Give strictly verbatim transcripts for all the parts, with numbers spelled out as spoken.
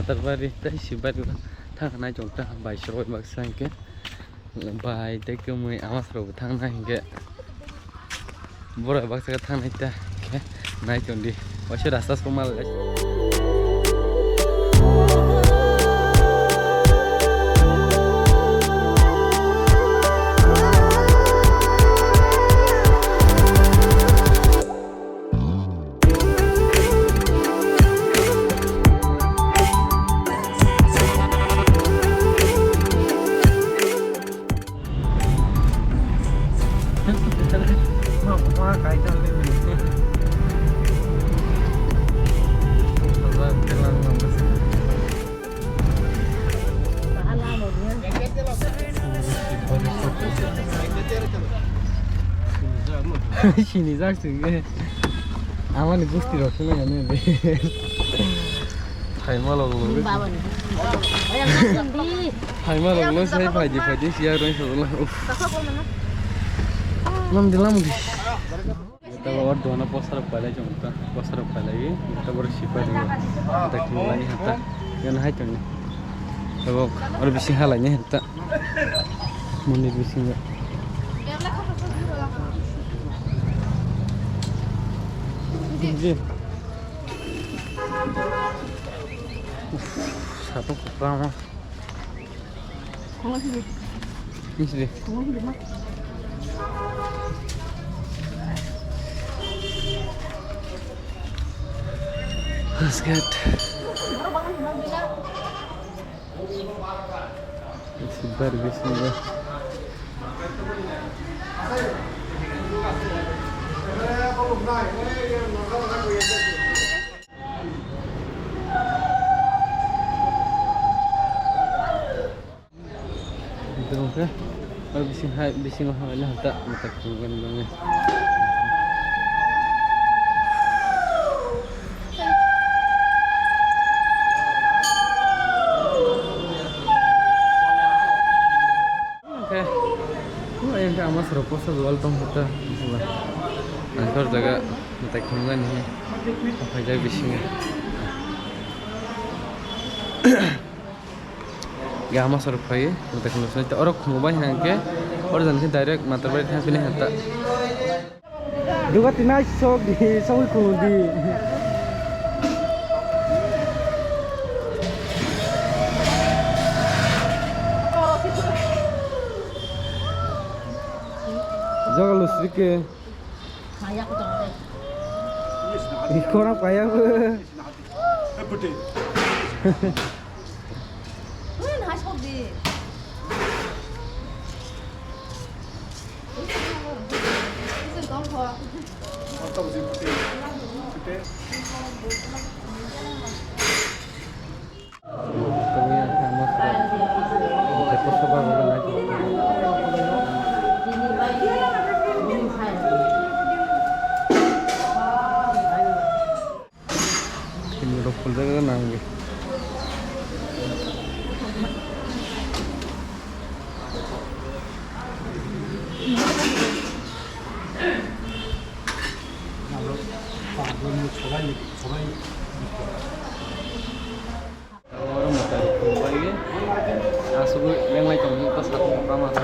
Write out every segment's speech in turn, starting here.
Tarbari tei Sibari thang nai chong ta bai sroi baksa hwnkhe bai tei kwmwi ama srok thang nai hwnkhe borok baksa thang nai ta khe nai tong di waisa rasta song mal. Sinijak chwng khe. Amani gusti rok se nai ano de. Thaima log log. Babani. Thaima log log sai phaidi phaidi siya roi sa la. Uff. Lam di lam di. Tabo or dona poster rok pailai chong ta, poster rok pailai, ta bor sipai ringo, ta khumlai ni hata, yan hai tong, tabo or bisi halai ni hata, mondir bisingo. Uff, satung kwbangma. Nisi de. Let's get. It's very busy. Dongke, aro bising hai, bisingo hai na hata, mata khulgan dongya. Oke, oke, ama soro posa wall tong hata, angkor jaga, mata khulgan ni, apa jai bisingo. Ga ama soro phai, mata khulgan ni, oro khulgan bai hangke, oro jan khe direct mata bai thang pini hata. Duga tinai sok di, sok khulung di. Jaga lusri ke. Ikora paya bo. Ini rok puljak nang di. Oro mwtai rok khulumbai asugwi lenglai tongmani ta sakni bama khe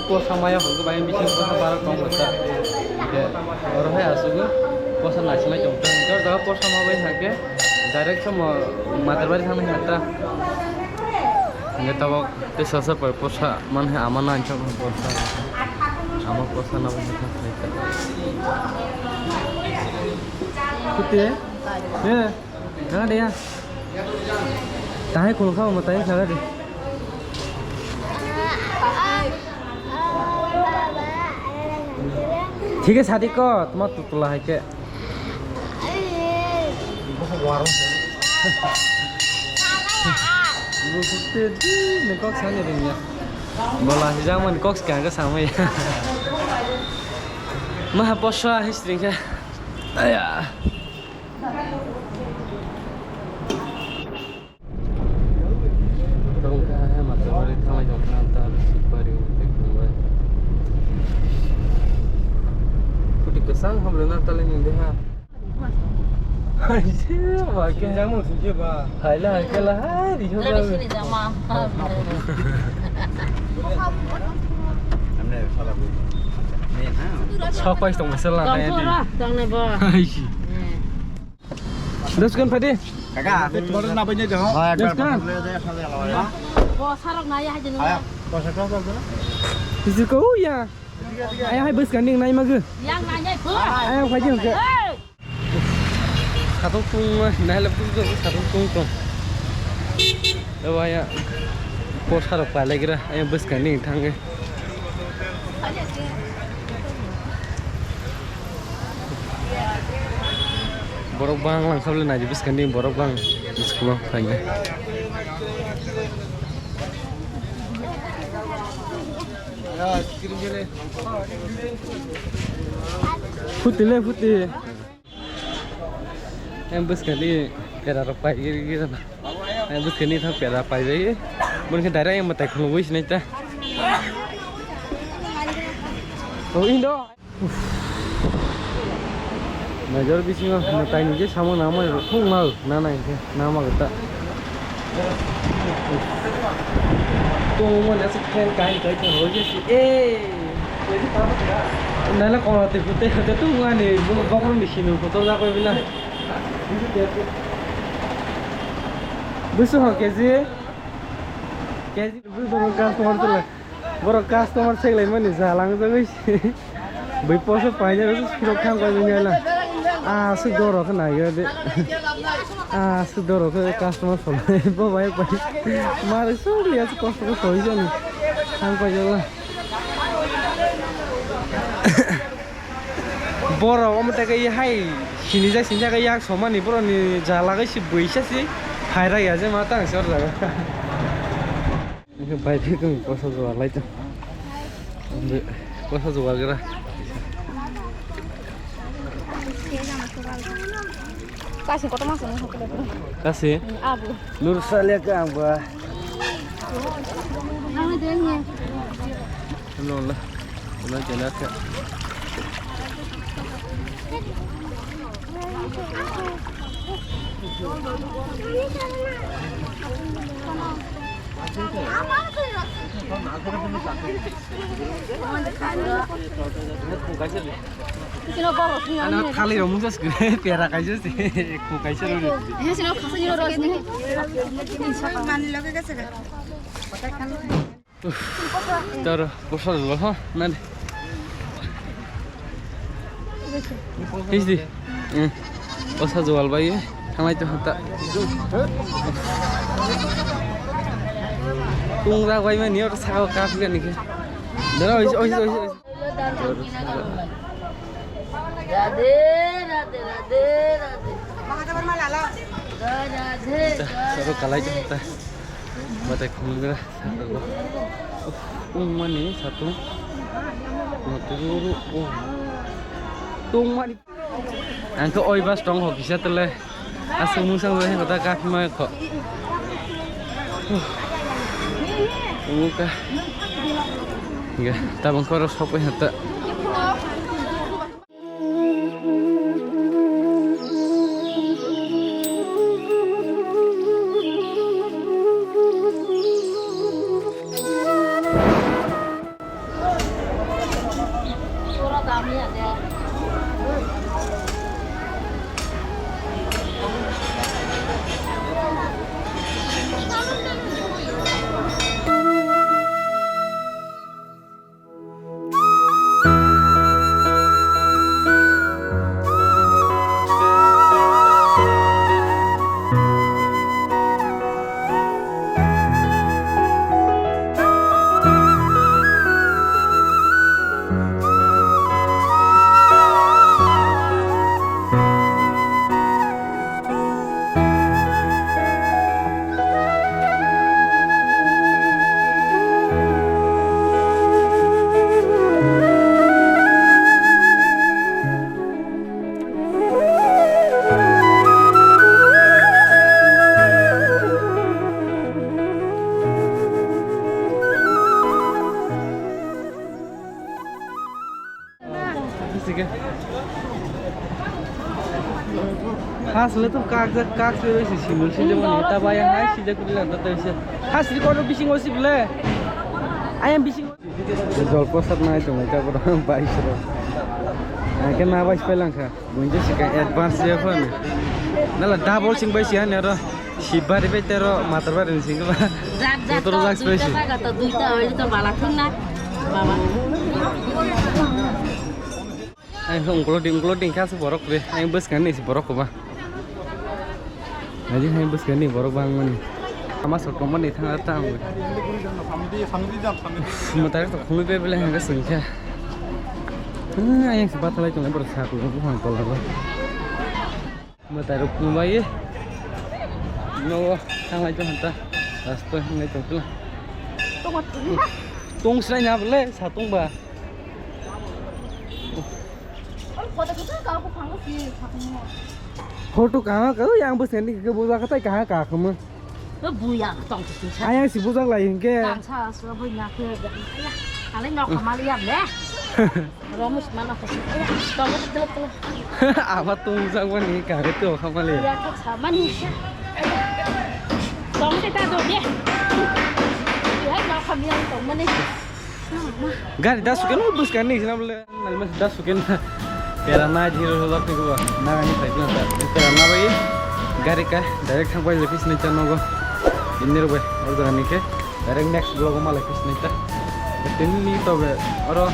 posa maya hwnkhe bai bising posa bara tong kha ta. Hwnkhe oro hai asugwi posa naisinglai tong kha. Hwnkhe o jaga posa ma bai hwnkhe direct somo Matarbari thangwi kha ta. Hwnkhe tabok tei sasa pai posa man hai ama nai chok posa ama posa na bai kha ta. Kuti? Ye. Jaga de ya. Tahai khulung kha mo, tahai jaga de. Thik he sadi ko, tuma tutula hai ke. Ni kok sani ring ya. Bola hijang man kok skang ke samai. Maha posa history ke. Aya. Tongkha hai Matarbari thanglai tongkha ta Sibari tei khumbai. Kuti kwchang hamle na tale ni deha. Sini jang mung sini ba. Hai la, hai ke la, hai, di ho ba. Sini jang ma. Sok pai tong masal la, hai di. Tong ne ba. Hai si. Dos kan padi. Kaka, tomorrow na banya deh. Dos kan. Bo sarok na ya hai jenu. Ayo, bo sarok na ya. Isi ko ya. Ayo hai bus kan ding nai magu. Yang nai nai ko. Ayo hai jeng ke. Satung tung, nahilap tung tung, satung tung tung. Eba ya, posa rok palaigra, aya bwskang ni thangwi. Borok bang lang kable naidi bwskang ni borok bang school o phainai. Phuti le phuti. Yang bwskani pera rok pai giri giri na. Yang bwskani thang pera pai bai. Mun khe direct yang matai khulugwi sinai ta. Oh, indo. Major bisingo matai ni je samung nangmani rok thung nao nana hinkhe nama gata. Tungmani aswk fan kain kai thang roi jesi. Eh. Naila kong rok twi kute kute tungmani bokrok ni sinu kotor jakoi bila. Busu ho keji. Keji busu ho customer tula. Borok customer seglai mani jalang jagoi si. Bui poso paina rok sirok thang pai manya la. Ah, su doro khe nai de. Ah, su doro khe customer solai. Bo bai pai. Mare su liya su customer solai jani. Thang pai jala. Borok omo teke hai sinijak sinijak yak somani borokni jala gai si buisa si. Phaira ya je ma tang se or jaga. Bai phikung kosa jugar lai tong. Kosa jugar gra. Kasi kotor mas ni hakle. Kasi. Abu. Lur salia ka ang ba. Ang de ni. Hello la. Hello jenaka. Ano thali rok mungsa sukre pera kaisa se ko kaisa rok. Mani loge gase ga. Toro posa jual ha nani. His di. Posa jual bai thanglai to hata. Tung rak bai mani oro saka kapi gani ke. Dara ois ois ois. Radhe, radhe, radhe, radhe. Radhe. Aro kalai to hata. Batai khumui gra. Ung mani satung. Maturu ung. Tung mani. Ang khe oi bus tong ho kisa tele. Aswk mungsang bai hota kaphima kho. Ung ka. Ga tabang koro sokoi hota. Khas le tu kak jak, kak se se simul se jemon eta ba yang hai si jak kuli lanta te se. Khas ri kono bising osi bele. Ayam bising. Jol prosad nai tong eta bro bai sro. Angke na bai spelangkha. Bunje sika advance ya phone. Nala double sing bai si han ro. Sibari bai tero matar bai sing ba. Jak jak Motor to jak duita spesi. Jaga to duita oile to bala thung na. Baba. Ai, ungkolo ding, ungkolo ding kha se borok re. Ai, bwskang ni se borok ba. Ai, hai bwskang ni borok bang mani. Ama sok mani thang ta ang. Mwtai to khumui be bele hanga sing kha. Hmm, ayang se bathalai tong borok sa ko buphang tola ba. Mwtai rok phunukbai. Nogo thanglai tong hanta. Last point hinglai tong pila. Tong srai na bole sa tong ba. Photo kaha ka yang bo sendi ke bo ka tai kaha ka khama. Buya tong sisa. Ayang si bujak lai hingke. Tangsa asla buya ke. Alai nok kamali ya le. Romus mana ko. Tong tele tele. Aba tong jak mani ka ke to khamale. Ya ke samani. Tong te ta do de. Ya nok kamali tong mani. Gari das ke no bus kan ni sinam le. Nalmas das sukin pera na jiro lok ni gua. Na ni sai na ta. Pera na bai gari ka direct thang bai office ni chano go. Inner bai or jaga ni ke direct next vlog ma office ni ta. Tin ni to be oro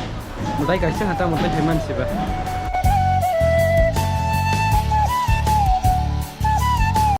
mutai kaisa hata mutai heman siba.